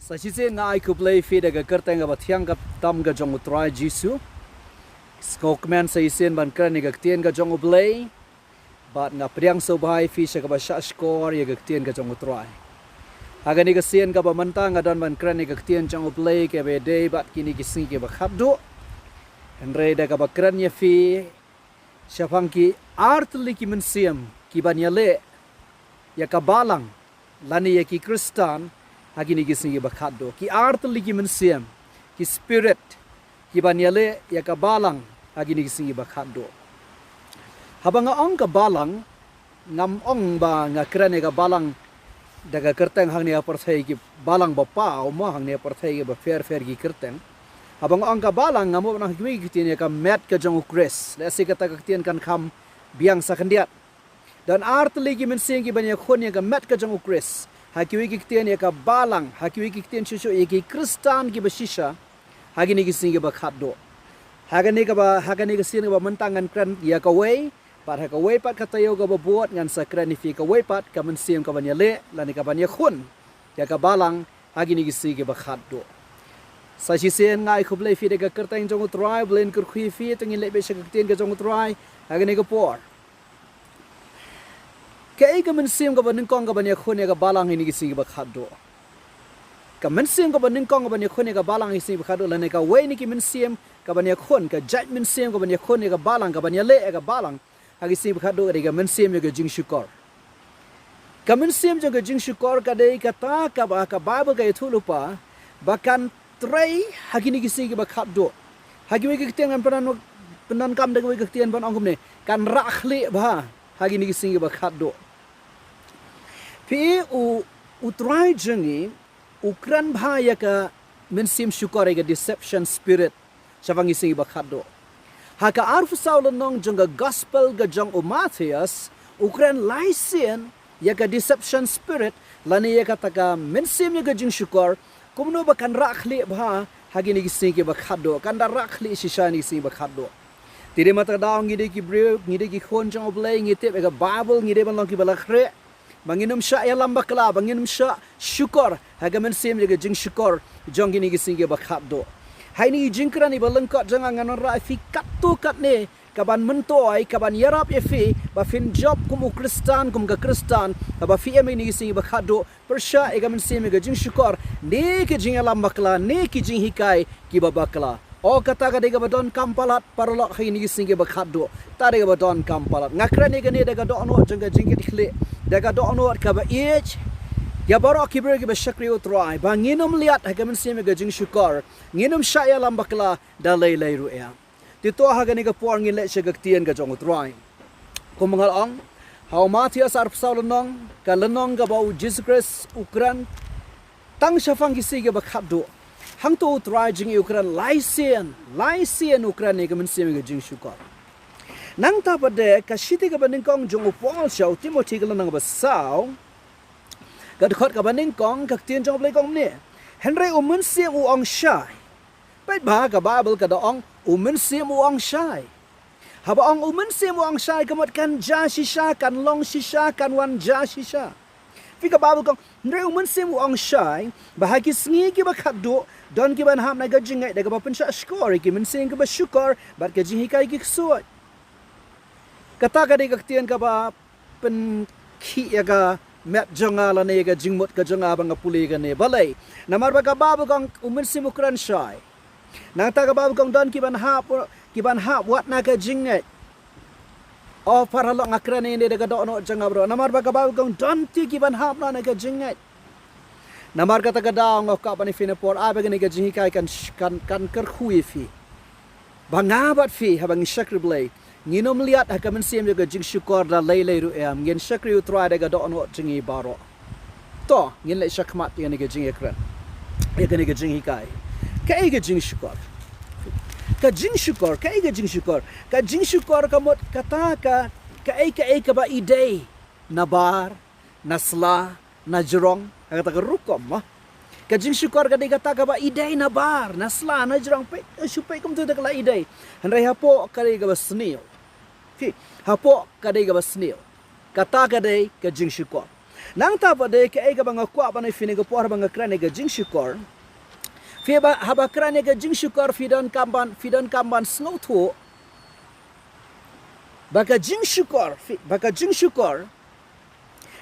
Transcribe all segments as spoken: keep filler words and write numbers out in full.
Sa shisien nga ai khublei ïa phi da ka kyrteng kaba thiang ka tam ka jong U Trai Jisu. Sngewkmen sa shisien ban kren ïa ka ktien ka jong U Blei. Bad nga pdiang sngewbha ïa phi sha kaba shah shkor ïa ka ktien ka jong U Trai. Ha kane ka sien kaba mynta nga don ban kren ïa ka ktien jong U Blei kaba ïadei bad kine ki sngi kiba khatduh. Hynrei da kaba kren ïa phi shaphang ki artylli ki mynsiem kiban ïaleh ïa ka balang lane ïa ki Khristan ha kine ki sngi kiba khatduh. Ki artylli ki mynsiem, ki spirit kiban ïaleh ïa ka balang ha kine ki sngi kiba khatduh. Haba nga ong ka balang, ngam ong ba nga kren ïa ka balang da ka kyrteng hangne ha pyrthei ki balang ba paw, mo, hangne ha pyrthei kiba pher pher ki kyrteng. Haba nga ong ka balang, nga mut ban ong ha kiwei ki ktien ïa ka met ka jong U Khrist. Lehse kata ka ktien kan kham biang sa khyndiat. Don artylli ki mynsiem kiban ïakhun ïa ka met ka jong U Khrist. Ha kiwei ki ktien ïa ka balang, ha kiwei ki ktien shuh shuh ïa ki Khristan kiba shisha ha kine ki sngi kiba khatduh. Ha kane kaba, ha kane ka sien kaba mynta ngan kren ïa kawei, bad ha kawei pat ka taïew kaba bud ngan sa kren ïa phi kawei pat ka mynsiem kaban ïaleh lane kaban ïakhun ïa ka balang ha kine ki sngi kiba khatduh. Sa shisien nga ai khublei ïa phi da ka kyrteng jong U Trai, U Blei un kyrkhu ïa phi. To ngin leit beit sha ka ktien ka jong U Trai ha kane ka por. Kaei ka mynsiem kaba nyngkong kaban ïakhun ïa ka balang ha kine ki sngi kiba khatduh? Ka mynsiem kaba nyngkong kaban ïakhun ïa ka balang ha kine ki sngi kiba khatduh, lane kawei na ki mynsiem kaban ïakhun, ka jait mynsiem kaban ïakhun ïa ka balang, kaban ïaleh ïa ka balang ha kine ki sngi kiba khatduh, ka dei ka mynsiem ïa ka jingshukor. Ka mynsiem jong ka jingshukor ka dei kata kaba ka Baibl ka ïathuh lypa ba kan trei ha kine ki sngi kiba khatduh. Ha kiwei ki ktien ngan pyndonkam da kiwei ki ktien ban ong kumne, kan rah khlieh bha ha kine ki sngi kiba khatduh. Phi, U, U Trai jong ngi u kren bha ïa ka mynsiem shukor, ïa ka deception spirit shaphang ki sngi kiba khatduh. Ha ka arphew saw lynnong jong ka Gospel ka jong u Mathaios, u kren lai sien ïa ka deception spirit, lane ïa kata ka mynsiem ïa ka jingshukor, kumno ba kan rah khlieh bha ha kine ki sngi kiba khatduh, kan da rah khlieh shisha ha kine ki sngi kiba khatduh. Te dei mynta ka daw ngi dei ki briew, ngi dei ki khun jong U Blei, ngi tip ïa ka Baibl, ngi dei ban long kiba la khreh, ba ngin ym shah ïalam bakla, ba ngin ym shah shukor ha ka mynsiem ïa ka jingshukor jong kine ki sngi kiba khatduh. Ha kine ki jingkren kiba lyngkot jong nga ngan wanrah ïa phi katto katne kaban myntoi, kaban ïarap ïa phi ba phin jop kum u Khristan, kum ka Khristan, haba phi im ha kine ki sngi kiba khatduh, pyrshah ïa ka mynsiem ïa ka jingshukor, ne ka jingïalam bakla, ne ki jinghikai kiba bakla. O, kata ka dei kaba donkam palat, paralok, ha kine ki sngi kiba khatduh. Kata dei kaba donkam palat. Nga kren ïa kane da ka dohnud jong ka jingkitkhlieh, da ka dohnud kaba ïeit ïa baroh ki briew kiba shakri U Trai, ba ngin ym liat ha ka mynsiem ïa ka jingshukor, ngin ym shah ïalam bakla da lei lei ruh ïa. Te to ha kane ka por ngin leit sha ka ktien ka jong U Trai. Kum nga la ong, ha u Mathaios arphew saw lynnong, ka lynnong kaba u Jisu Khrist u kren tang shaphang ki sngi kiba khatduh. Hangto U Trai jong ngi u kren lai sien, lai sien u kren ïa ka mynsiem ïa ka jingshukor. Nangta pat de ka shithi kaba nyngkong jong u Paul sha u Timothi, ka lynnong kaba saw, ka dkhot kaba nyngkong, ka ktien jong U Blei ka ong kumne: Hynrei u Mynsiem u ong shai. Peit bha, ka Baibl ka da ong u Mynsiem u ong shai. Haba ong u Mynsiem u ong shai, ka mut kan jia shisha, kan long shisha, kan wan jia shisha. Phi, ka Baibl ka ong, hynrei u Mynsiem u ong shai ba ha ki sngi kiba khatduh don kiban hap na ka jingngeit da kaba pynshah shkor ïa ki mynsiem kiba shukor bad ka jinghikai ki ksuid. Kata ka dei ka ktien kaba pynkhih ïa ka met jong nga lane ïa ka jingmut ka jong nga ba nga pule kane. Balei? Namar ba ka Baibl ka ong u Mynsiem u kren shai. Nangta ka Baibl ka ong don kiban hap, kiban hap wat na ka jingngeit. O paralok, nga kren ïa kane da ka dohnud jong nga baroh. Namar ba ka Baibl ka ong don te kiban hap na ka jingngeit. Namar kata ka daw nga kwah ban ïa phi na por, ai ba kane ka jinghikai kan, kan, kan kyrkhu ïa phi. Ba nga bad phi, haba ngin shakri Blei, ngin ym liat ha ka mynsiem ïa ka jingshukor da lei lei ruh em, ngin shakri U Trai da ka dohnud jong ngi baroh. To, ngin leit shakhmat ïa kane ka jingïakren, ïa kane ka jinghikai. Kaei ka jingshukor? Ka jingshukor, kaei ka jingshukor? Ka jingshukor ka mut kata ka, kaei kaei kaba i dei, na bar, na sla, na jrong, ha kata ka rukom, mo. Ka jingshukor ka dei kata kaba i dei na bar, na sla, na jrong, peit, shu peit kumta da ka la i dei. Hynrei hapoh ka dei kaba sniew. Phi, hapoh ka dei kaba sniew. Kata ka dei ka jingshukor. Nangta pat de kaei kaba nga kwah ban ong ïa phi ha kane ka por ba nga kren ïa ka jingshukor. Phi ba, haba kren ïa ka jingshukor phi donkam ban, phi donkam ban sngewthuh ba ka jingshukor, phi, ba ka jingshukor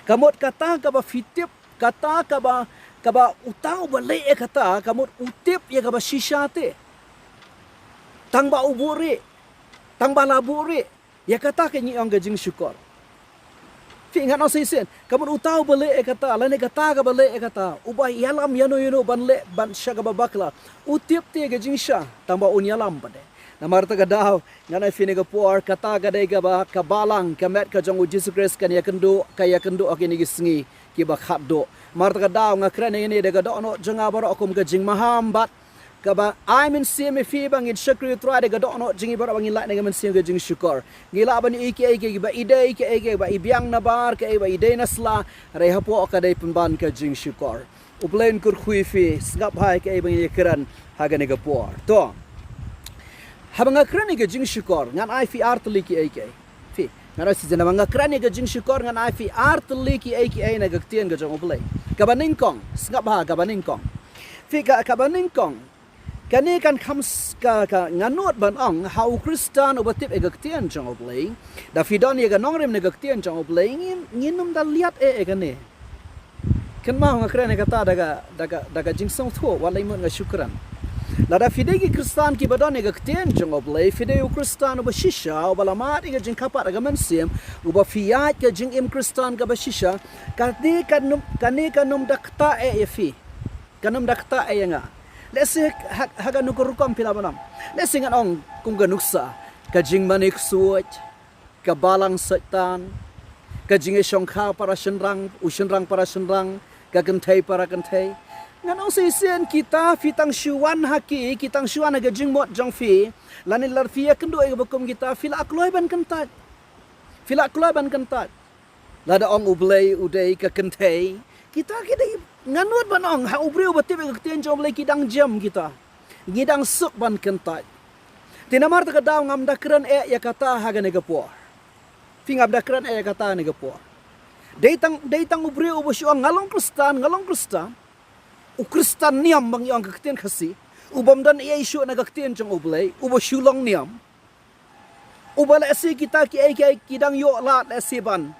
ka mut kata kaba phi tip, kata kaba, kaba uta uba leh ïa kata, ka mut u tip ïa kaba shisha te. Tang ba u buhrieh, tang ba la buhrieh, ïa kata ka ngi ong ka jingshukor. Phi, ngan ong sa shisien, ka mut uta uba leh ïa kata, lane kata kaba leh ïa kata, uba ïalam ïano ïano ban leh, ban sha kaba bakla, u tip te ïa ka jingshisha, tang ba un ïalam pat de. Namar kata ka daw, ngan ong ïa phi ha kane ka por, kata ka dei kaba, ka balang, ka met ka jong u Jisu Khrist kan ïakynduh, ka ïakynduh ha kine ki sngi kiba khatduh. Namar kata ka daw, nga kren ïa kane da ka dohnud jong nga baroh kum ka jingmaham bad kaba ai mynsiem ïa phi ba ngin shakri U Trai da ka dohnud jong ngi baroh ba ngin lait na ka mynsiem ka jingshukor. Ngi lah ban ïohi kiei kiei kiba i dei, kiei kiei kiba i biang nabar, kiei kiba i dei na sla, hynrei hapoh ka dei pynban ka jingshukor. U Blei un kyrkhu ïa phi, sngap bha ïa kaei ba ngin ïakren ha kane ka por. To. Haba nga kren ïa ka jingshukor, ngan ai ïa phi ar tylli kiei kiei. Phi, ngan ong sa shisien, haba nga kren ïa ka jingshukor, ngan ai ïa phi ar tylli kiei kiei na ka ktien ka jong U Blei. Kaba nyngkong, sngap bha, kaba nyngkong. Phi, ka, kaba nyngkong, kane kan kham s-, ka, ka, nga nud ban ong, ha u Khristan uba tip ïa ka ktien jong U Blei, da phi don ïa ka nongrim na ka ktien jong U Blei, ngin, ngin ym da liat eh ïa kane. Kynmaw, nga kren ïa kata da ka, da ka, da ka jingsngewthuh, wat lait mut nga shu kren. Lada phi dei ki Khristan kiba don ïa ka ktien jong U Blei, phi dei u Khristan uba shisha, uba la mad ïa ka jingkyrpad ha ka mynsiem, uba phi ïaid ka jingim Khristan kaba shisha, kane kan ym, kane kan ym da ktah eh ïa phi. Kan ym da ktah eh ïa nga. Lehse ha, ha kano ka rukom phi lah ban ong. Lehse ngan ong kum ka nuksa, ka jingmane ksuid, ka balang Soitan, ka jingïashongkha para shynrang, u shynrang para shynrang, ka kynthei para kynthei. Ngan ong sa shisien, kita phi tang shu wan ha ki, ki tang shu wan ha ka jingmut jong phi, lane lada phi ïakynduh ïa kiba kum kita, phi lah kloi ban kyntait. Phi lah kloi ban kyntait. Lada ong U Blei u dei, ka kynthei, kita ki dei, ngan nud ban ong, ha u briew uba tip ïa ka ktien jong U Blei, ki dang jem kita. Ngi dang suk ban kyntait. Te namar kata ka daw ngam da kren eh ïa kata ha kane ka por. Phi, ngam da kren eh ïa kata ha kane ka por. Dei tang, dei tang u briew uba shu ong nga long Khristan, nga long Khristan. U Khristan niam ba ngi ong ha ka ktien Khasi. Ubym don ei ei shuh na ka ktien jong U Blei, uba shu long niam. Uba lehse kita kiei kiei ki dang ïoh lad lehse ban,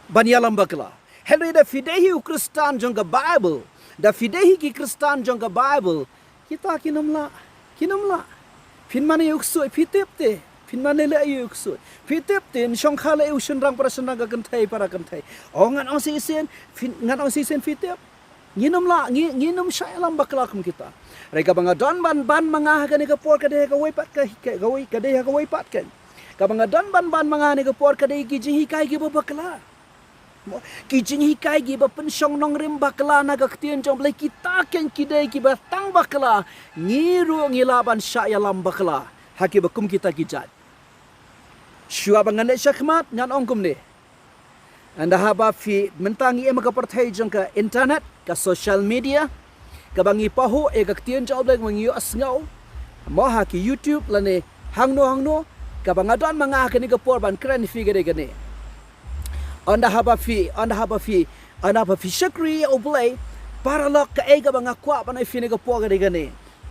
ban ïalam bakla. Hynrei da phi dei hi u Khristan jong ka Baibl, da phi dei hi ki Khristan jong ka Baibl, kita kin ym lah, kin ym lah. Phin mane ïa u ksuid, phi tip te. Phin mane leh ïa u ksuid, phi tip te. Phin shongkha leh ïa u shynrang para shynrang, ka kynthei para kynthei. Oh, ngan ong sa shisien, phin, ngan ong sa shisien, phi tip. Ngin ym lah, ngi, ngin ym shah ïalam bakla kum kita. Hynrei kaba nga don ban, ban ma nga ha kane ka por ka dei ha kawei pat ka, ka, kawei, ka dei ha kawei pat ka. Kaba nga don ban, ban ma nga ha kane ka por ka dei ki jinghikai kiba bakla. Mo, ki jinghikai kiba pynshong nongrim bakla na ka ktien jong U Blei, kita kein ki dei kiba tang bakla. Ngi ruh ngi lah ban shah ïalam bakla ha kiba kum kita ki jait. Shuwa ba ngan leit shakhmat ngan ong kumne. Ynda haba phi, mynta ngi im ha ka pyrthei jong ka internet, ka social media, kaba ngi pahuh ïa ka ktien jong U Blei, kaba ngi ïohsngew, mo ha ki YouTube lane hangno hangno, kaba nga don ma nga ha kane ka por ban kren ïa phi ka dei kane. Ynda haba phi, ynda haba phi, ynda haba phi shakri ïa U Blei, paralok, kaei kaba nga kwah ban ong ïa phi ha kane ka por ka dei kane.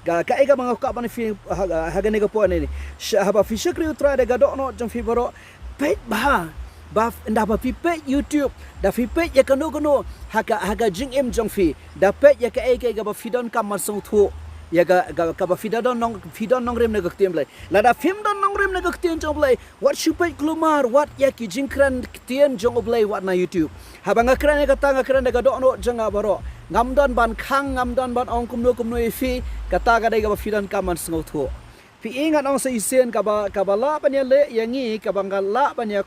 Ka, kaei kaba nga kwah ban ong ïa phi ha, ha kane ka por ne. Sha, haba phi shakri U Trai da ka dohnud jong phi baroh, peit bha. Ba, ynda ba phi peit YouTube, da phi peit ïa kano kano ha ka, ha ka jingim jong phi, da peit ïa kaei kaei kaba phi donkam ban sngewthuh. Ïa ka, ka, kaba phi da don nong, phi don nongrim na ka ktien Blei. Lada phim don nongrim na ka ktien jong Blei, wat shu peit kulmar, wat ïa ki jingkren ktien jong U Blei wat na YouTube. Haba nga kren ïa kata nga kren da ka dohnud jong nga baroh. Ngam don ban khang, ngam don ban ong kumno kumno ïa phi, kata ka dei kaba phi donkam ban sngewthuh. Phi i, ngan ong sa shisien, kaba, kaba lah ban ïaleh ïa ngi, kaba nga lah ban ïa,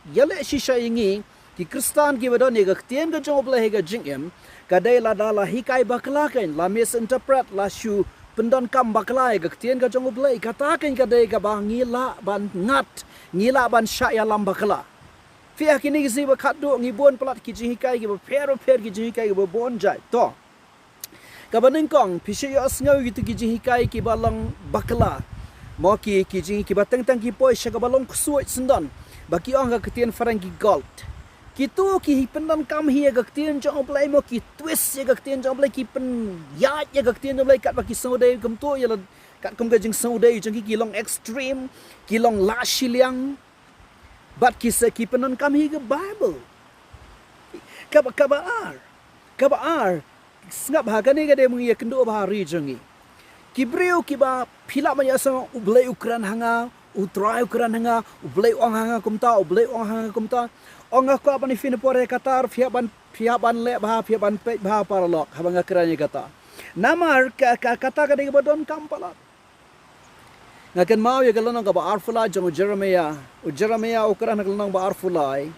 ïaleh shisha ïa ngi ki Khristan kiba don ïa ka ktien ka jong U Blei ha ka jingim, ka dei lada la hikai bakla kein, la misinterpret, la shu pyndonkam bakla ïa ka ktien ka jong U Blei, kata kein ka dei kaba ngi lah ban ngat, ngi lah ban shah ïalam bakla. Phi, ha kine ki sngi ba khatduh ngi bun palat ki jinghikai kiba pher pher, ki jinghikai kiba bun jait. To. Kaba nyngkong, phi shu ïohsngew ïa kito ki jinghikai kiba long bakla. Mo ki, ki jing, kiba teng teng ki poi sha kaba long ksuid syndon. Ba ki ong ha ka ktien phareng ki cult. Kito ki pyndonkam hi ïa ka ktien jong U Blei mo, ki twist ïa ka ktien jong U Blei, ki pynïaid ïa ka ktien jong U Blei katba ki sngewdei kumto ïa la, katkum ka jingsngewdei jong ki, ki long extreme, ki long la shiliang. Bad ki sa ki pyndonkam hi ka Bible. Kaba, kaba ar. Kaba ar. Sngap ha kane ka dei mynta ïa kynduh bha ha ri jong ngi. Ki briew kiba phi lah ban ïa sngewthuh, U Blei u kren ha nga, U Trai u kren ha nga, U Blei u ong ha nga kumta, U Blei u ong ha nga kumta. Ong nga kwah ban ïa phin por ïa kata, phi hap ban, phi hap ban leh bha, phi hap ban peit bha paralok haba nga kren ïa kata. Namar ka, ka, kata ka dei kaba donkam palat. Nga kynmaw ïa ka lynnong kaba arphew lai jong u Jeremiah. U Jeremiah u kren ha ka lynnong ba arphew lai.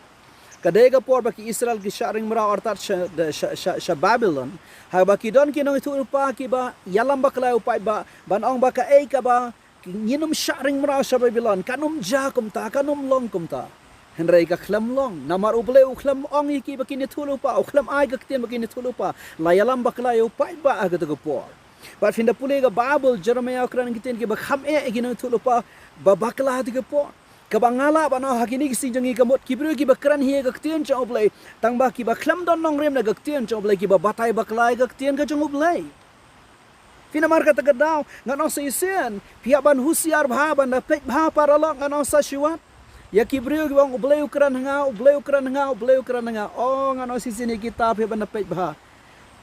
Ka dei ka por ba ki Israel ki shah ring mraw artat sha, da, sha, sha, sha Babylon. Haba ki don ki nongïathuhlypa kiba ïalam bakla ïa u paidbah, ban ong ba kaei kaba ngin ym shah ring mraw sha Babylon, kan ym jia kumta, kan ym long kumta. Hynrei ka khlem long, namar U Blei u khlem ong ïa ki ba kin ïathuhlypa, u khlem ai ka ktien ba kin ïathuhlypa. La ïalam bakla ïa u paidbah ha kata ka por. Bad phin da pule ka Bible, Jeremiah u kren ki ktien kiba kham eh ïa ki nongïathuhlypa ba bakla ha kata ka por. Kaba nga lah ban ong ha kine ki sngi jong ngi, ka mut ki briew kiba kren hi ïa ka ktien jong U Blei, tang ba kiba khlem don nongrim na ka ktien jong U Blei, kiba batai bakla ïa ka ktien ka jong U Blei. Phi, namar kata ka daw ngan ong sa shisien, phi hap ban husiar bha, ban da peit bha paralok, ngan ong sa shi wat. Ïa ki briew kiba ong U Blei u kren ha nga, U Blei u kren ha nga, U Blei u kren ha nga. Oh, ngan ong sa shisien ïa kita, phi hap ban da peit bha.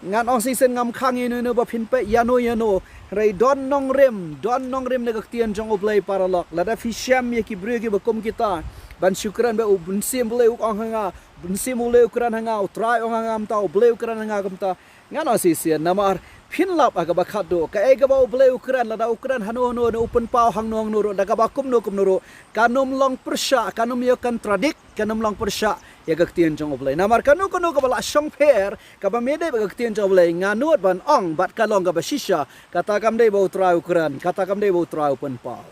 Ngan ong sa shisien, ngam khang ïano ïano ba phin peit ïano ïano. Hynrei don nongrim, don nongrim na ka ktien jong U Blei paralok. Lada phi shem ïa ki briew kiba kum kita, ban shu kren ba U Mynsiem Blei u ong ha nga, U Mynsiem U Blei u kren ha nga, U Trai u ong ha nga kumta, U Blei u kren ha nga kumta. Ngan ong sa shisien, namar phin lap ha kaba khatduh, kaei kaba U Blei u kren, lada u kren hano hano, u pynpaw hangno hangno ruh, da kaba kumno kumno ruh, kan ym long pyrshah, kan ym ïa contradict, kan ym long pyrshah ïa ka ktien jong U Blei. Namar kano kano kaba la shongpher, kaba mih da ka ktien jong U Blei, nga nud ban ong bad ka long kaba shisha, kata kam dei ba U Trai u kren, kata kam dei ba U Trai u pynpaw.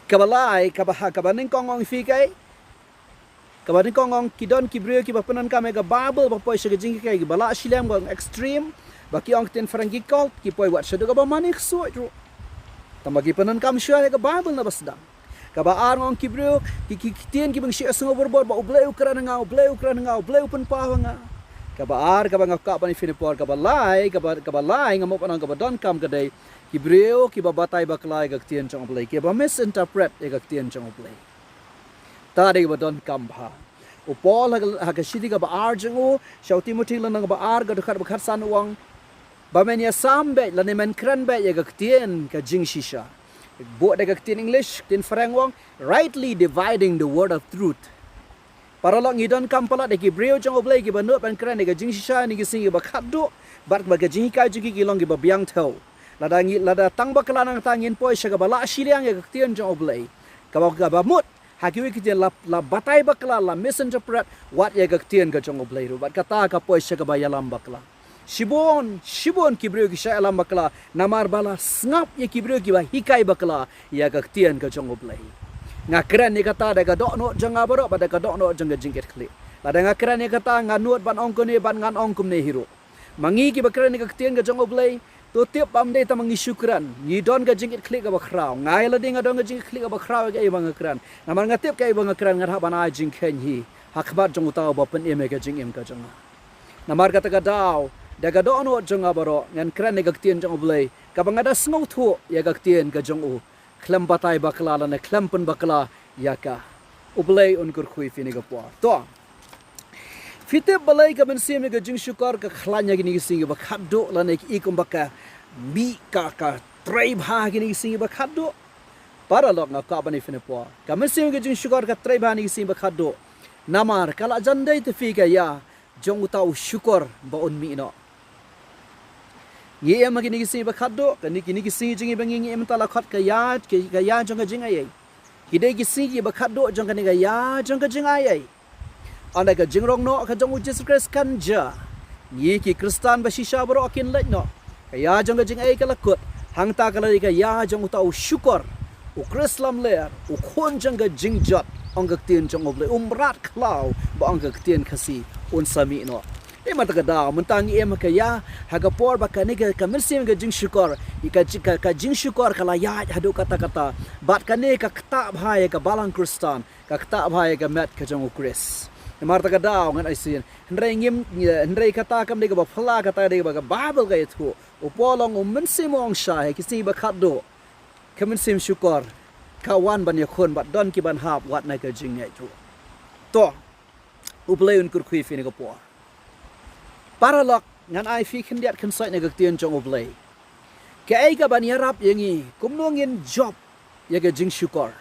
Kaba lai, kaba ha, kaba nyngkong ong ïa phi kaei? Kaba nyngkong ong, ki don ki briew kiba pyndonkam ïa ka Bible ba poi sha ka jinghikai, kiba la shiliang, ba extreme, ba ki ong ktien phareng ki cult, ki poi wat shaduh kaba mane ksuid ruh. Tang ba ki pyndonkam shuwa ïa ka Bible na ba sdang. Kaba ar ong ki briew, ki, ki, ki ktien kiba ngi shu sngew borbor, ba U Blei u kren ha nga, U Blei u kren ha nga, U Blei u pynpaw ha nga. Kaba ar, kaba nga kwah ban ïa phin por, kaba lai, kaba, kaba lai, nga mut ban ong kaba donkam ka dei, ki briew kiba batai bakla ïa ka ktien jong U Blei, kiba misinterpret ïa ka ktien jong U Blei. Ta dei kaba donkam bha. U Paul ha ka, ha ka shithi kaba ar jong u sha u Timothi, lynnong kaba ar, ka dkhot ba khatsan, u ong, ba men ïasam beit lane men kren beit ïa ka ktien ka jingshisha. Bud da ka ktien English, ktien phareng u ong, rightly dividing the word of truth. Paralok, ngi donkam palat ïa ki briew jong U Blei kiba nud ban kren ïa ka jingshisha ha kine ki sngi kiba khatduh, bad ba ka jinghikai jong ki ki long kiba biang thew. Lada ngi, lada tang bakla nangta ngin poi sha kaba la shiliang ïa ka ktien jong U Blei. Kaba, kaba mut ha kiwei ki ktien la, la batai bakla, la misinterpret wat ïa ka ktien ka jong U Blei ruh, bad kata ka poi sha kaba ïalam bakla. Shibun, shibun ki briew ki shah ïalam bakla namar ba la sngap ïa ki briew kiba hikai bakla ïa ka ktien ka jong U Blei. Nga kren ïa kata da ka dohnud jong nga baroh, bad da ka dohnud jong ka jingkitkhlieh. Lada nga kren ïa kata, nga nud ban ong kumne, bad ngan ong kumne hi ruh. Ma ngi kiba kren ïa ka ktien ka jong U Blei, to tip ba ym dei tang ma ngi shu kren. Ngi don ka jingkitkhlieh kaba khraw. Nga ïa lade nga don ka jingkitkhlieh kaba khraw ïa kaei ba nga kren. Namar nga tip kaei ba nga kren, nga hap ban ai jingkheiñ hi ha khmat jong uta uba pynim ïa ka jingim ka jong nga. Namar kata ka daw, da ka dohnud jong nga baroh, ngan kren ïa ka ktien jong U Blei, kaba nga da sngewthuh ïa ka ktien ka jong u. Khlem batai bakla lane khlem pynbakla ïa ka. U Blei un kyrkhu ïa phi ha kane ka por. To. Phi tip balei ka mynsiem ïa ka jingshukor ka khlaiñ ha kine ki sngi kiba khatduh, lane ki i kumba ka mih, ka, ka trei bha ha kine ki sngi kiba khatduh? Paralok, nga kwah ban ïa phin ïa por. Ka mynsiem ïa ka jingshukor ka trei bha ha kine ki sngi kiba khatduh. Namar ka la jan dei te phi ka ïa jong uta u shukor ba un mih noh. Ngi im ha kine ki sngi ba khatduh, kane, kine ki sngi jong ngi ba ngi, ngi im mynta la khot ka ïa, ka, ka ïa jong ka jingaiei. Ki dei ki sngi kiba khatduh jong kane ka ïa jong ka jingaiei. Ynda ka jingrong noh ka jong u Jisu Khrist kan jia, ngi ki Khristan ba shisha baroh kin leit noh. Ka ïa jong ka jingaiei ka la kut. Hangta ka la dei ka ïa jong uta u shukor, u Khrist lamler, u khun jong ka jingjot, ong ka ktien jong U Blei, u mrad khlaw, ba ong ka ktien Khasi, un sa mih noh. Te mynta ka daw, mynta ngi im ha ka ïa, ha ka por ba kane ka, ka mynsiem ka jingshukor, ïa ka ji-, ka, ka jingshukor ka la ïaid haduh katta katta. Bad kane ka ktah bha ïa ka balang Khristan, ka ktah bha ïa ka met ka jong u Khrist. Namar kata ka daw ngan ai shisien. Hynrei ngim, hynrei kata kam dei kaba phylla, kata dei kaba ka Baibl ka ïathuh. U Paul u ong u Mynsiem u ong shai ha ki sngi ba khatduh. Ka mynsiem shukor ka wan ban ïakhun bad don ki ban hap wat na ka jingngeit ruh. To, U Blei un kyrkhu ïa phi ha kane ka por. Paralok, ngan ai phi khyndiat khynsoit na ka ktien jong U Blei. Kaei kaban ïarap ïa ngi, kumno ngin jop ïa ka jingshukor.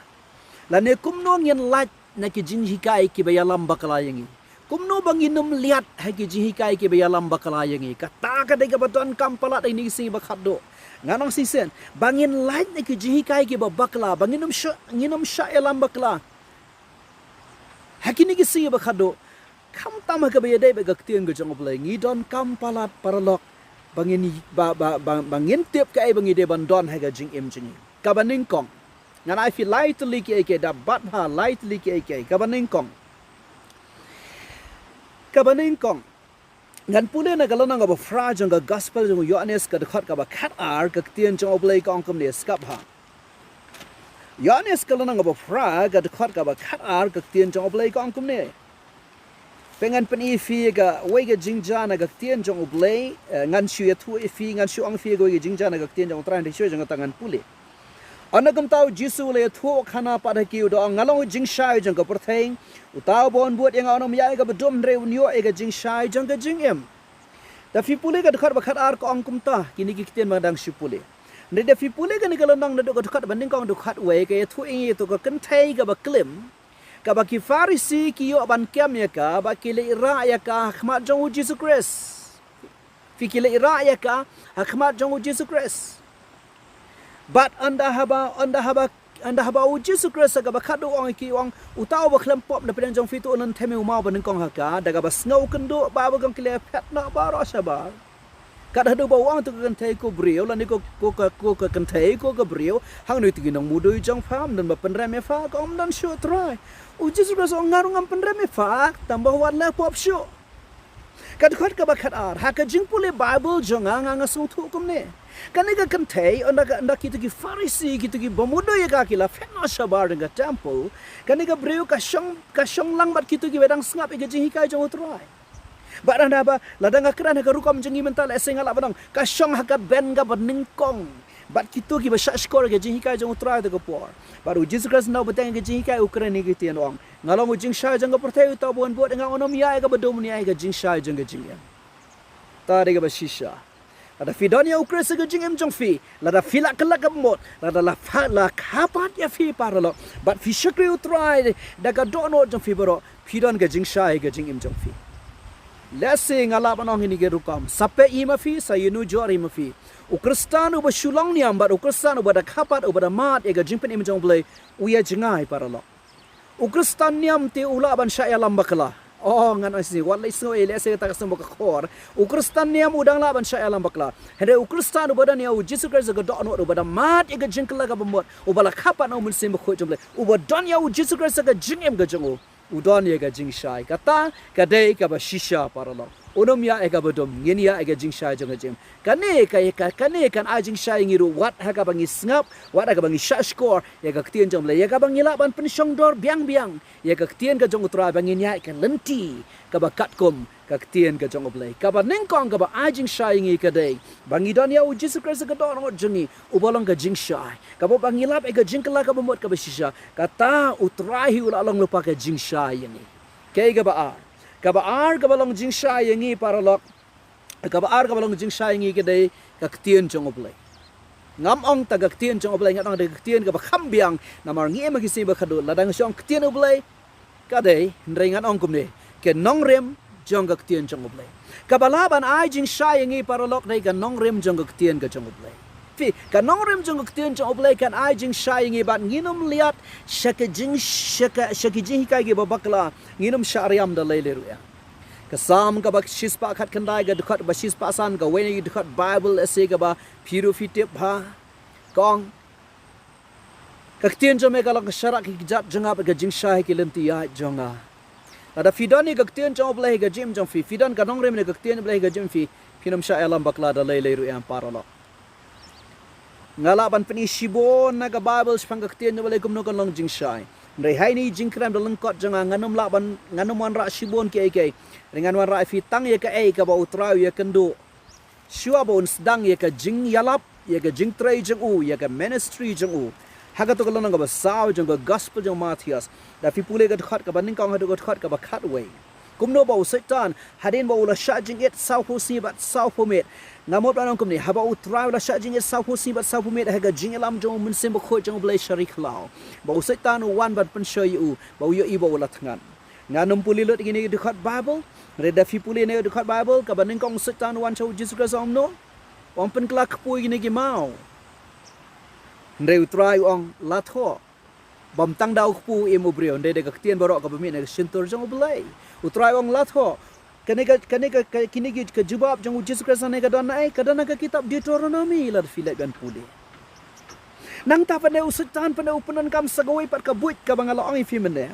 Lane kumno ngin lait na ki jinghikai kiba ïalam bakla ïa ngi. Kumno ba ngin ym liat ha ki jinghikai kiba ïalam bakla ïa ngi. Kata ka dei kaba donkam palat ha kine ki sngi ba khatduh. Ngan ong shisien, ba ngin lait na ki jinghikai kiba bakla, ba ngin ym shah, ngin ym shah ïalam bakla. Ha kine ki sngi ba khatduh, khamtam ha kaba ïadei bad ka ktien ka jong U Blei, ngi donkam palat, paralok, ba ngin, ba, ba, ba, ba ngin tip kaei ba ngi dei ban don ha ka jingim jong ngi. Kaba nyngkong, ngan ai phi lai tylli kiei kiei, da bat bha lai tylli kiei kiei. Kaba nyngkong. Kaba nyngkong. Ngan pule na ka lynnong kaba phra jong ka Gospel jong u Ïoannis, ka dkhot kaba khatar, ka ktien jong U Blei ka ong kumne, sngap bha. Ïoannis ka lynnong kaba phra, ka dkhot kaba khatar, ka ktien jong U Blei ka ong kumne. Te ngan pyni ïa phi kawei ka jingjia na ka ktien jong U Blei, eh, ngan shu ïathuh ïa phi, ngan shu ong ïa phi kawei ka jingjia na ka ktien jong U Trai, hynrei shuwa jong kata ngan pule. Ynda kumta u Jisu u la ïathuhkhana pat ha ki, u da ong, nga long u jingshai jong ka pyrthei. Uta uba wan bud ïa nga un ym ïaid ïa kaba dum, hynrei un ïoh ïa ka jingshai jong ka jingim. Da phi pule ka dkhot ba khatar ka ong kumta, kine ki ktien ba nga dang shu pule. Hynrei da phi pule kane ka lynnong naduh ka dkhot ba nyngkong haduh khatwei, ka ïathuh ïa ngi ïa tu ka kynthei kaba klim, kaba ki Pharisi ki ïoh ban kem ïa ka, ba ki leit rah ïa ka ha khmat jong u Jisu Khrist. Phi, ki leit rah ïa ka ha khmat jong u Jisu Khrist. Bad ynda haba, ynda haba, ynda haba u Jisu Khrist ha kaba khatduh u ong ïa ki, u ong, uta uba khlem pop na pdeng jong phi, to un lynthem ïa u maw ba nyngkong ha ka. Da kaba sngew kynduh ba, ba kong, ki la phet noh baroh shabar. Kat haduh ba u ong ïa tu ka kynthei, ko briew, lane ko, ko ka, ko ka kynthei, ko ka briew, hangne ïa tu ki nongmudui jong pha, ym don ba pynrem ïa pha? Ka ong, ym don shuh Trai. U Jisu Khrist u ong, nga ruh ngam pynrem ïa pha, tang ba wat la pop shuh. Ka dkhot kaba khatar, ha ka jingpule Baibl jong nga, nga, nga sngewthuh kumne. Kane ka kynthei, ynda ka, ynda kitu ki Pharisi, kitu kiba mudui ïa ka ki la phet noh shabar jong ka temple, kane ka briew ka shong, ka shong lang bad kitu kiba dang sngap ïa ka jinghikai jong u Trai. Bad ynda ba, lada nga kren ha ka rukom jong ngi mynta, lehse nga lah ban ong, ka shong ha ka bench kaba nyngkong bad kitu kiba shah shkor ïa ka jinghikai jong u Trai ha kata ka por. Bad u Jisu Khrist ynda u bteng ïa ka jinghikai, u kren ïa ki ktien, u ong, nga long u jingshai jong ka pyrthei, uta uba wan bud ïa nga un ym ïaid ïa kaba dum, un ïaid ïa ka jingshai jong ka jingim. Kata dei kaba shisha. Lada phi don ïa u Khrist ha ka jingim jong phi, lada phi la kylla ka bamut, lada la pha-, la kha pat ïa phi paralok, bad phi shakri u Trai da ka dohnud jong phi baroh, phi don ka jingshai ha ka jingim jong phi. Lehse nga lah ban ong ha kane ka rukom, sa peit hi ma phi, sa ïanujor hi ma phi. U Khristan uba shu long niam bad u Khristan uba da kha pat, uba da mad ïa ka jingpynim jong u Blei, u ïa jngai paralok. U Khristan niam te u lah ban shah ïalam bakla. Oh, ngan ong shisien, wat la sngew ei, lehse kata ka sngewbha ka khor. U Khristan niam u dang lah ban shah ïalam bakla. Hynrei u Khristan uba don ïa u Jisu Khrist ha ka dohnud, uba da mad ïa ka jingkylla ka bamut, uba la kha pat na u Mynsiem Bakhuid jong u Blei, uba don ïa u Jisu Khrist ha ka jingim ka jong u, u don ïa ka jingshai. Kata ka dei kaba shisha paralok. Un ym ïaid ïa kaba dum, ngin ïaid ïa ka jingshai jong ka jingim. Kane ka, ka, kane kan ai jingshai ïa ngi ruh, wat ha kaba ngi sngap, wat ha kaba ngi shah shkor ïa ka ktien jong u Blei, ïa kaba ngi lah ban pynshongdor biang biang ïa ka ktien ka jong u Trai, ba ngin ïaid ka lynti kaba katkum ka ktien ka jong u Blei. Kaba nyngkong kaba ai jingshai ïa ngi ka dei ba ngi don ïa u Jisu Khrist ha ka dohnud jong ngi, uba long ka jingshai. Kaba, ba ngi lap ïa ka jingkylla ka bamut kaba shisha, kata u Trai hi u la long lypa ka jingshai ïa ngi. Kaei kaba ar? Kaba ar kaba long jingshai ïa ngi paralok, kaba ar kaba long jingshai ïa ngi ka dei ka ktien jong u Blei. Ngam ong tang ka ktien jong u Blei, ngan ong da ka ktien kaba kham biang, namar ngi im ha ki sngi ba khatduh, lada nga shu ong ktien u Blei, ka dei, hynrei ngan ong kumne, ka nongrim jong ka ktien jong u Blei. Kaba lah ban ai jingshai ïa ngi paralok dei ka nongrim jong ka ktien ka jong u Blei. Phi, ka nongrim jong ka ktien jong u Blei kan ai jingshai ïa ngi bad ngin ym liat sha ka jing, sha ka, sha ki jinghikai kiba bakla, ngin ym shah riam da lei lei ruh ïa. Ka Salm kaba shispah khatkhyndai, ka dkhot ba shispah san, kawei na ki dkhot Baibl ïa shi kaba phi ruh phi tip bha. Ka ong, ka ktien jong me ka long ka sharak ha ki kjat jong nga bad ka jingshai ha ki lynti ïaid jong nga. Lada phi don ïa ka ktien jong u Blei ha ka jingim jong phi, phi don ka nongrim na ka ktien u Blei ha ka jingim phi, phin ym shah ïalam bakla da lei lei ruh ïa paralok. Nga lah ban pyni shibun na ka Baibl shaphang ka ktien u Blei kumno kan long jingshai. Hynrei ha ine i jingkren da lyngkot jong nga, ngan ym lah ban, ngan ym wanrah shibun kiei kiei. Hynrei ngan wanrah ïa phi tang ïa kaei kaba U Trai u ïakynduh. Shuwa ba un sdang ïa ka jingïalap, ïa ka jingtrei jong u, ïa ka ministry jong u. Ha kato ka lynnong kaba saw jong ka gospel jong u Mathaios, da phi pule ka dkhot kaba nyngkong haduh ka dkhot kaba khatwei. Kumno ba u Soitan, hadien ba u la shah jingit sawphew sngi bad sawphew miet. Nga mut ban ong kumne, haba U Trai u la shah jingit sawphew sngi bad sawphew miet ha ka jingïalam jong U Mynsiem Bakhuid jong U Blei sha ri khlaw, ba u Soitan u wan ban pynshoi ïa u, ba u ïohi ba u la thngan. Ngan ym pule lut ïa kine ki dkhot Baibl, hynrei da phi pule ïa kine ki dkhot Baibl, kaba nyngkong u Soitan u wan sha U Jisu Khrist, u ong kumno? U ong, pynkhlaiñ kpu ïa kine ki maw. Hynrei U Trai u ong, la thoh. Bym tang da u kpu im u briew, hynrei da ka ktien baroh kaba mih na ka shyntur jong U Blei. U Trai u ong, la thoh. Kane ka, kane ka, ka, kine ki, ka jubab jong U Jisu Khrist ne ka don naei, ka don ha ka kitab Deuteronomi, lada phi leit ban pule. Nangta pat ne u Soitan pat ne u pyndonkam sa kawei pat ka buit kaba nga la ong ïa phi mynne.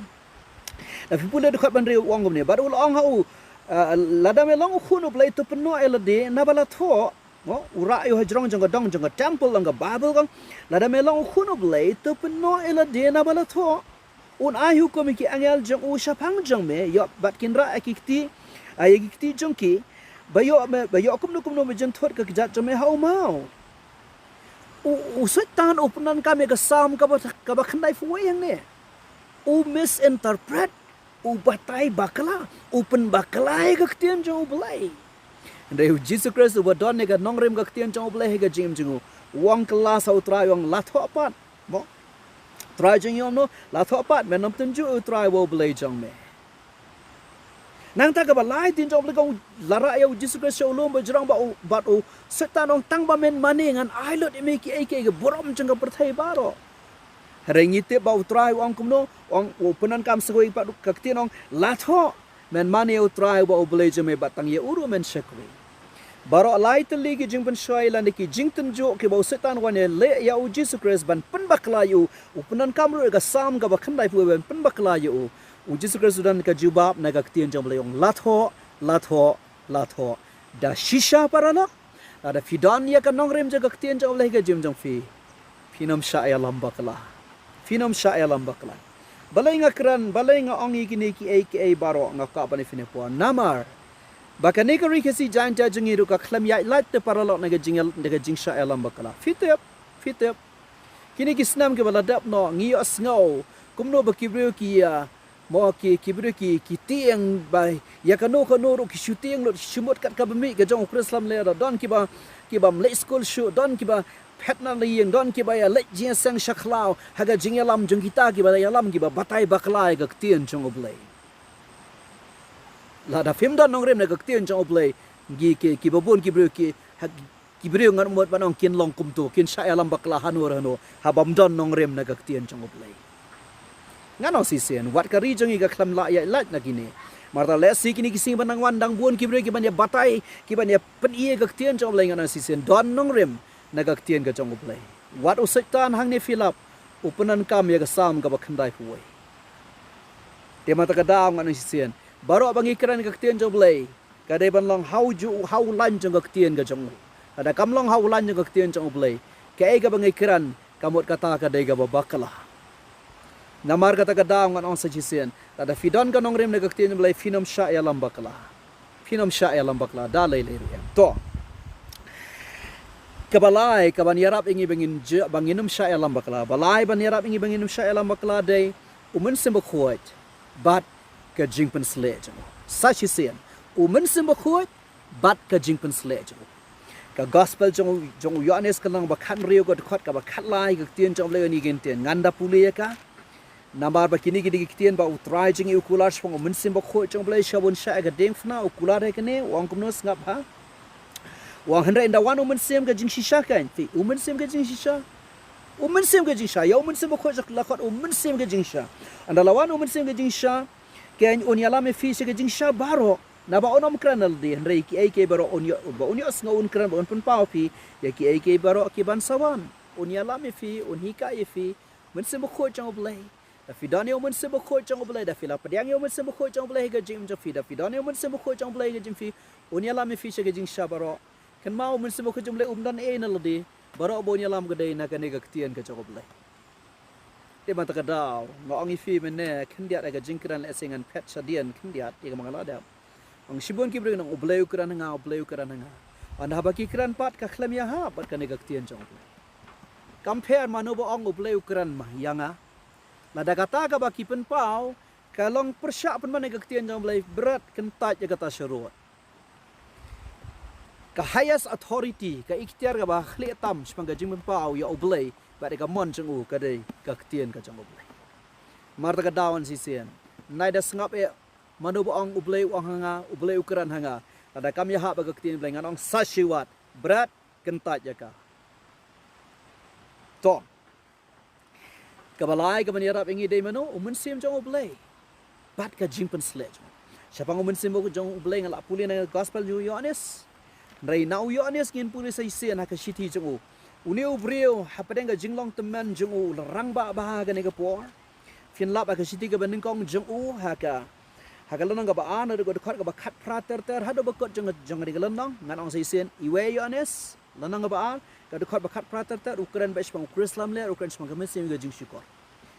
Da phi pule dkhot ba hynriew, u ong kumne, bad u la ong ha u, ah, lada me long u khun U Blei, to pynnoh ïa lade naba la thoh. Mo, u rah ïa u hajrong jong ka dong jong ka temple, long ka Baibl, u ong, lada me long u khun U Blei, to pynnoh ïa lade naba la thoh. Un ai hukum ïa ki angel jong u shaphang jong me, ïoh bad kin rah ïa ki kti, ah, ïa ki kti jong ki, ba ïoh me, ba ïoh kumno kumno me jynthut ka kjat jong me ha u maw. U, u Soitan u pyndonkam ïa ka Salm kaba, kaba khyndaiphew wei hangne. U misinterpret, u batai bakla, u pynbakla ïa ka ktien jong U Blei. Hynrei U Jisu Khrist uba don ïa ka nongrim ka ktien jong U Blei ha ka jingim jong u, u ong kylla sa U Trai, u ong, la thoh pat. Mo? Trai jong ngi, u ong kumno, la thoh pat, men ym tynjuh ïa U Trai uba U Blei jong me. Nangta kaba lai, ktien jong U Blei ka ong, la rah ïa U Jisu Khrist sha u lum ba jrong bad u, bad u Soitan, u ong, tang ba men mane ngan ai lut ïa me kiei kiei, ka burom jong ka pyrthei baroh. Hynrei ngi tip ba U Trai u ong kumno, u ong, u pyndonkam sa kawei pat ka ktien, u ong, la thoh, men mane ïa U Trai uba U Blei jong me bad tang ïa u ruh men shakri. Baroh lai tylli ki jingpynshoi lane ki jingtynjuh kiba u Soitan u wan ïaleh ïa U Jisu Khrist ban pynbakla ïa u, u pyndonkam ruh ïa ka Salm kaba khyndaiphew wei ban pynbakla ïa u. U Jisu Khrist u don ka jubab na ka ktien jong U Blei, u ong, la thoh, la thoh, la thoh. Da shisha paralok, lada phi don ïa ka nongrim jong ka ktien jong U Blei ha ka jingim jong phi, phin ym shah ïalam bakla. Phin ym shah ïalam bakla. Balei nga kren, balei nga ong ïa kine kiei kiei baroh, nga kwah ban ïa phi ne por. Namar ba kane ka Ri Khasi Jaiñtia jong ngi ruh ka khlem ïaid lait te paralok na ka jing, na ka jingshah ïalam bakla. Phi tip, phi tip. Kine ki snem kiba la dep noh, ngi ïohsngew kumno ba ki briew ki, ah, mo, ki, ki briew ki, ki tieng ba ïa kano kano ruh ki shu tieng lut, ki shu mut kat kaba mih ka jong u Khrist lamler. Don kiba, kibym leit skul shuh, don kiba phet na la ïing, don kiba ïaleit jingïaseng sha khlaw ha ka jingïalam jong kita kiba la ïalam, kiba batai bakla ïa ka ktien jong U Blei. Lada phim don nongrim na ka ktien jong U Blei, ki, ki, kiba bun ki briew ki, ha, ki briew ngan mut ban ong kin long kumto, kin shah ïalam bakla hano re hano, ha bym don nongrim na ka ktien jong U Blei. Ngan ong shisien, wat ka ri jong ngi ka khlem lah ïaid lait na kine. Namar lehse kine ki sngi ba nang wan dang bun ki briew kiban ïa batai, kiban ïa pyni ïa ka ktien jong U Blei, ngan ong shisien, don nongrim na ka ktien ka jong U Blei. Wat u Soitan hangne Philip, u pyndonkam ïa ka Salm kaba khyndaiphew wei. Te mynta ka daw ngan ong shisien, baroh ba ngi kren ka ktien jong U Blei, ka dei ban long ha u ju, ha u lain jong ka ktien ka jong u. Lada kam long ha u lain jong ka ktien jong U Blei, kaei kaba ngi kren, ka mut kata ka dei kaba bakla. Namar kata ka daw ngan ong sa shisien, lada phi don ka nongrim na ka ktien U Blei, phin ym shah ïalam bakla. Phin ym shah ïalam bakla da lei lei ruh em. To. Kaba lai, kaban ïarap ïa ngi ba ngin je, ba ngin ym shah ïalam bakla. Ba lai ban ïarap ïa ngi ba ngin ym shah ïalam bakla dei U Mynsiem Bakhuid bad ka jingpynsleh jong u. Sa shisien, U Mynsiem Bakhuid bad ka jingpynsleh jong u. Ka gospel jong u, jong u Ïoannis ka lynnong ba khathynriew ka dkhot kaba khatlai, ka ktien jong U Blei ïa ngi ka ktien, ngan da pule ïa ka. Namar ba kine ki dei ki ktien ba U Trai jong ngi u kular shaphang U Mynsiem Bakhuid jong U Blei, sha ban shah ïa ka diengphna u kular ïa kane, u ong kumno, sngap ha. U ong, hynrei ynda wan U Mynsiem ka jingshisha, kan, phi, U Mynsiem ka jingshisha. U Mynsiem ka jingshisha, ïa U Mynsiem Bakhuid sha la khot U Mynsiem ka jingshisha. Ynda la wan U Mynsiem ka jingshisha, kan, un ïalam ïa phi sha ka jingshisha baroh. Naba un ym kren na lade, hynrei kiei kiei baroh un ïoh, ba un ïohsngew, un kren, ba un pynpaw ïa phi ïa kiei kiei baroh kiban sa wan. Un ïalam ïa phi, un hikai ïa phi, Mynsiem Bakhuid jong U Blei. Da phi don ïa U Mynsiem Bakhuid jong U Blei, da phi la pdiang ïa U Mynsiem Bakhuid jong U Blei ha ka jingim jong phi, da phi don ïa U Mynsiem Bakhuid jong U Blei ha ka jingim phi, un ïalam ïa phi sha ka jingshisha baroh. Kynmaw, U Mynsiem Bakhuid jong U Blei um don ei ei na lade, baroh ba un ïalam ka dei na kane ka ktien ka jong U Blei. Te mynta ka daw nga ong ïa phi mynne khyndiat ïa ka jingkren lehse ngan phet shadien khyndiat ïa ka ma nga la dep. Ong shibun ki briew nang U Blei u kren ha nga, U Blei u kren ha nga. Ynda haba ki kren pat ka khlem ïahap bad kane ka ktien jong U Blei. Kam pher mano ba ong U Blei u kren ma ïa nga. Lada kata kaba ki pynpaw ka long pyrshah pynban ïa ka ktien jong U Blei, bret kyntait ïa kata sharud. Ka highest authority, ka iktiar kaba khlieh tam shaphang ka jingpynpaw ïa U Blei bad ïa ka mon jong u ka dei ka ktien ka jong U Blei. Mar ta ka daw ngan shisien, nai da sngap eh mano ba ong U Blei u ong ha nga, U Blei u kren ha nga. Lada kam ïahap bad ka ktien U Blei ngan ong sa shi wat, bret kyntait ïa ka. To. Kaba lai kaban ïarap ïa ngi dei mano, u Mynsiem jong U Blei bad ka jingpynsleh jong u. Shaphang u Mynsiem jong U Blei nga la pule na ka gospel jong u Ïoannis. Hynrei na u Ïoannis ngin pule sa shisien ha ka shithi jong u. Une u briew hapdeng ka jinglong tymmen jong u u la rangbah bha ha kane ka por. Phin lap ha ka shithi kaba nyngkong jong u ha ka, ha ka lynnong kaba ar naduh ka dkhot kaba khatphra ter ter haduh ba kut jong, jong kane ka lynnong. Ngan ong sa shisien, iwei Ïoannis lynnong kaba ar, ka dkhot ba khatphra ter ter, u kren beit shaphang u Khrist lamler, u kren shaphang ka mynsiem ka jingshukor.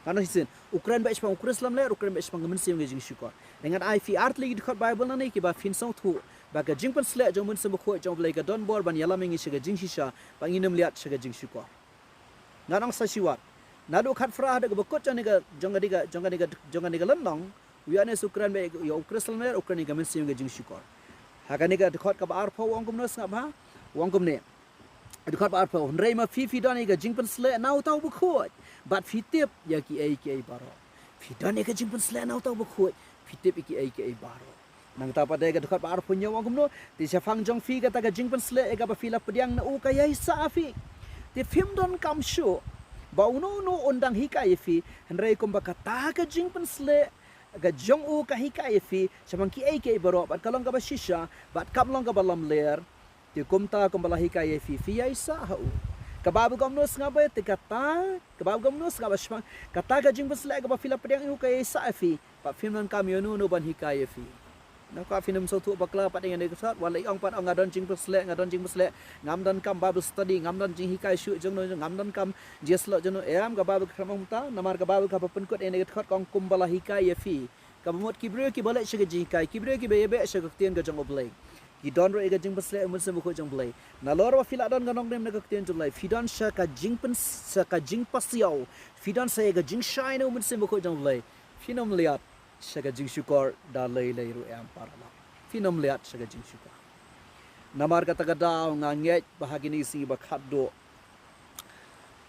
Ngan ong shisien, u kren beit shaphang u Khrist lamler, u kren beit shaphang ka mynsiem ka jingshukor. Te ngan ai phi ar tylli ki dkhot Baibl nangne kiba phin sngewthuh ba ka jingpynsleh jong u Mynsiem Bakhuid jong U Blei ka don bor ban ïalam ïa ngi sha ka jingshisha, ba ngin ym leit sha ka jingshukor. Ngan ong sa shi wat. Naduh khatphra haduh kaba kut jong kane ka, jong kane ka, jong kane ka, jong kane ka lynnong, u Ïoannis u kren beit ïa u Khrist lamler, u kren ïa ka mynsiem ka jingshukor. Ha kane ka dkhot kaba arphew u ong kumno, sngap bha, u ong kumne. Dkhot ba arphew, hynrei ma phi phi don ïa ka jingpynsleh na uta u Bakhuid bad phi tip ïa kiei kiei baroh. Phi don ïa ka jingpynsleh na uta u Bakhuid, phi tip ïa kiei kiei baroh. Nangta pat dei ka dkhot ba arphew hynñiew u ong kumno, te shaphang jong phi kata ka jingpynsleh ïa kaba phi la pdiang na u ka ïaisah ha phi. Te phim donkam shuh ba uno uno un dang hikai ïa phi, hynrei kumba kata ka jingpynsleh ka jong u ka hikai ïa phi shaphang kiei kiei baroh, bad ka long kaba shisha bad kam long kaba lamler. Te kumta kumba la hikai ïa phi, phi ïaisah ha u. Ka Baibl kumno, sngap bha, te kata ka Baibl kumno, sngap bha, shaphang kata ka jingpynsleh kaba phi la pdiang ïa u ka ïaisah ha phi. Bad phim donkam ïa uno uno ban hikai ïa phi. Na ka phin ym sngewthuh bakla pat ïa kane ka dkhot, wat la ong pat ong nga don jingpynsleh, nga don jingpynsleh, ngam donkam Bible study, ngam don jinghikai shuh jong no, ngam donkam jingïasyllok jong no. Em, ka Baibl kam ong kumta, namar ka Baibl kaba pynkut ïa kane ka dkhot ka ong kumba la hikai ïa phi. Kaba mut ki briew kiba leit sha ka jinghikai, ki briew kiba ïabeh sha ka ktien ka jong U Blei, ki don ruh ïa ka jingpynsleh u Mynsiem Bakhuid jong U Blei. Nalor ba phi la don ka nongrim na ka ktien jong U Blei, phi don sha ka jingpyn, sha ka jingpasiaw, phi don sha ïa ka jingshai na u Mynsiem Bakhuid jong U Blei, phin ym leit sha ka jingshukor da lei lei ruh, em para lok. Phin ym leit sha ka jingshukor. Namar kata ka daw nga ngeit ba ha kine ki sngi ba khatduh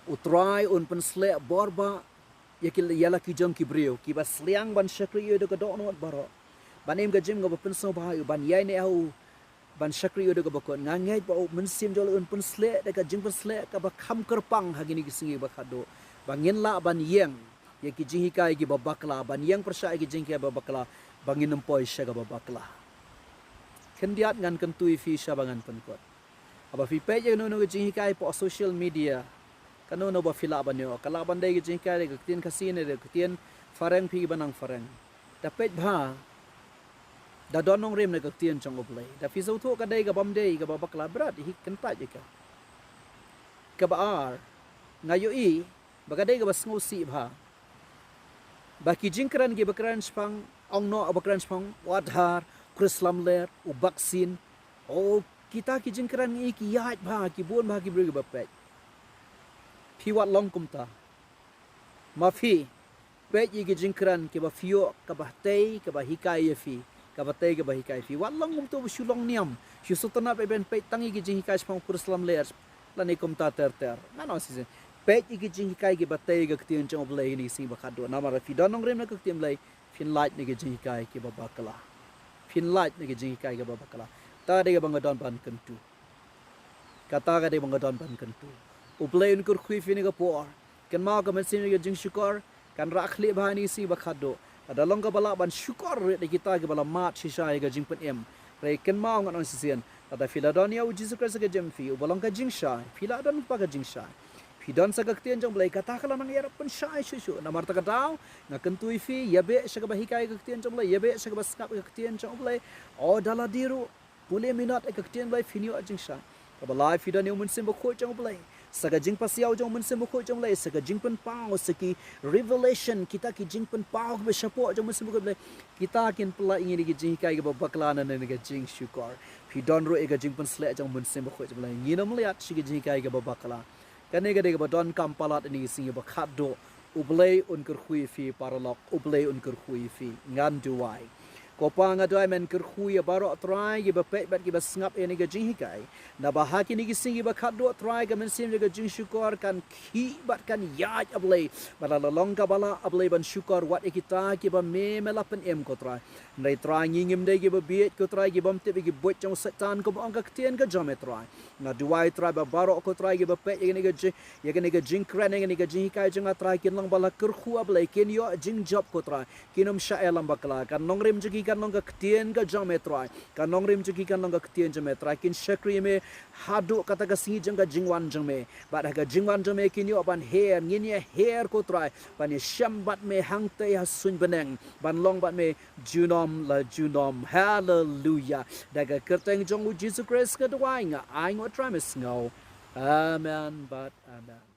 U Trai un pynsleh bor ba ïa ki, ïa la ki jong ki briew kiba sliang ban shakri ïa u da ka dohnud baroh, ban im ka jingim kaba pynsngewbha ïa u, ban ïaineh ha u, ban shakri ïa u da kaba kut. Nga ngeit ba u Mynsiem jong U Blei un pynsleh da ka jingpynsleh kaba kham kyrpang ha kine ki sngi ba khatduh, ba ngin lah ban ïeng ïa ki jinghikai kiba bakla, ban ïeng pyrshah ïa ki jinghikai ba bakla, ba ngin ym poi sha kaba bakla. Khyndiat ngan kyntu ïa phi sha ba ngan pynkut. Haba phi peit ïa kano kano ka jinghikai hapoh social media, kano kano ba phi lah ban ïoh, ka lah ban dei ka jinghikai da ka ktien Khasi ne da ka ktien phareng, phi kiba nang phareng, da peit bha, da don nongrim na ka ktien jong U Blei. Da phi sngewthuh ka dei kabym dei kaba bakla, bret hi, kyntait ïa ka. Kaba ar, nga ïohi ba ka dei kaba sngewsih bha ba ki jingkren kiba kren shaphang, ong noh ba kren shaphang u Aadhaar, Khrist lamler, u vaccine, o kita ki jingkren ngi ki ïaid bha, ki bun bha ki briew kiba peit. Phi wat long kumta. Ma phi peit ïa ki jingkren kiba phi ïoh kaba tei kaba hikai ïa phi, kaba tei kaba hikai ïa phi. Wat long kumta, ba shu long niam, shu sngewtynnat ban peit tang ïa ki jinghikai shaphang u Khrist lamler lane kumta ter ter. Ngan ong shisien, peit ïa ki jinghikai kiba tei ka ktien jong U Blei ha kine ki sngi ba khatduh. Namar phi don nongrim na ka ktien Blei, phin lait na ki jinghikai kiba bakla. Phin lait na ki jinghikai kiba bakla. Ta dei kaba nga don ban kyntu. Kata ka dei ba nga don ban kyntu. U Blei un kyrkhu ïa phi ha kane ka por. Kynmaw, ka mynsiem ka jingshukor kan rah khlieh bha ha kine ki sngi ba khatduh. Lada long kaba lah ban shukor ruh da kita kiba la mad shisha ïa ka jingpynim. Hynrei kynmaw, ngan ong shisien, lada phi la don ïa u Jisu Khrist ha ka jingim jong phi, uba long ka jingshai, phi la don pat ka jingshai. Phi don sa ka ktien jong U Blei, kata ka la nang ïarap pynshai shuh shuh. Namar kata ka daw nga kyntu ïa phi, ïabeh sha kaba hikai ka ktien jong U Blei, ïabeh sha kaba sngap ka ktien jong U Blei. O da lade ruh, pule minot ïa ka ktien Blei, phin ïoh jingshai. Kaba lai, phi don ïa u Mynsiem Bakhuid jong U Blei. Sa ka jingpasiaw jong u Mynsiem Bakhuid jong U Blei, sa ka jingpynpaw, sa ki revelation, kita ki jingpynpaw kiba shapoh jong u Mynsiem Bakhuid jong U Blei, kita kin pynlait ïa ngi na ki jinghikai kiba bakla na ka jingshukor. Phi don ruh ïa ka jingpynsleh jong u Mynsiem Bakhuid jong U Blei, ngin ym leit sha ki jinghikai kiba bakla. Kane ka dei kaba donkam palat ïa ngi ha kine ki sngi ba khatduh. U Blei un kyrkhu ïa phi paralok, U Blei un kyrkhu ïa phi. Ngan duwai. Ko Pa, nga duwai men kyrkhu ïa baroh Trai kiba peit bad kiba sngap ïa kane ka jinghikai. Naba ha kine ki sngi kiba khatduh Trai, ka mynsiem jong ka jingshukor kan khih bad kan ïaid, A Blei. Bad la long kaba lah, A Blei, ban shukor wat ïa kita kiba me me la pynim, ko Trai. Hynrei Trai, ngi ngim dei kiba bieit, ko Trai, kibym tip ïa ki buit jong u Soitan, kumba ong ka ktien ka jong me, Trai. Nga duwai, Trai, ba baroh, ko Trai, kiba peit ïa kane ka jing, ïa kane ka jingkren, ïa kane ka jinghikai jong nga, Trai, kin long ba la kyrkhu, A Blei, kin ïoh jingjop, ko Trai, kin ym shah ïalam bakla. Ka nongrim jong ki kan long ka ktien ka jong me, Trai. Ka nongrim jong ki kan long ka ktien jong me, Trai. Kin shakri ïa me haduh kata ka sngi jong ka jingwan jong me. Bad ha ka jingwan jong me kin ïoh ban her, ngin ïa her, ko Trai, ban ïashem bad me hangtei ha suiñ bneng, ban long bad me junom la junom. Haleluya. Da ka kyrteng jong u Jisu Khrist nga duwai, nga ai, ko Trai, me sngew. Amen bad amen.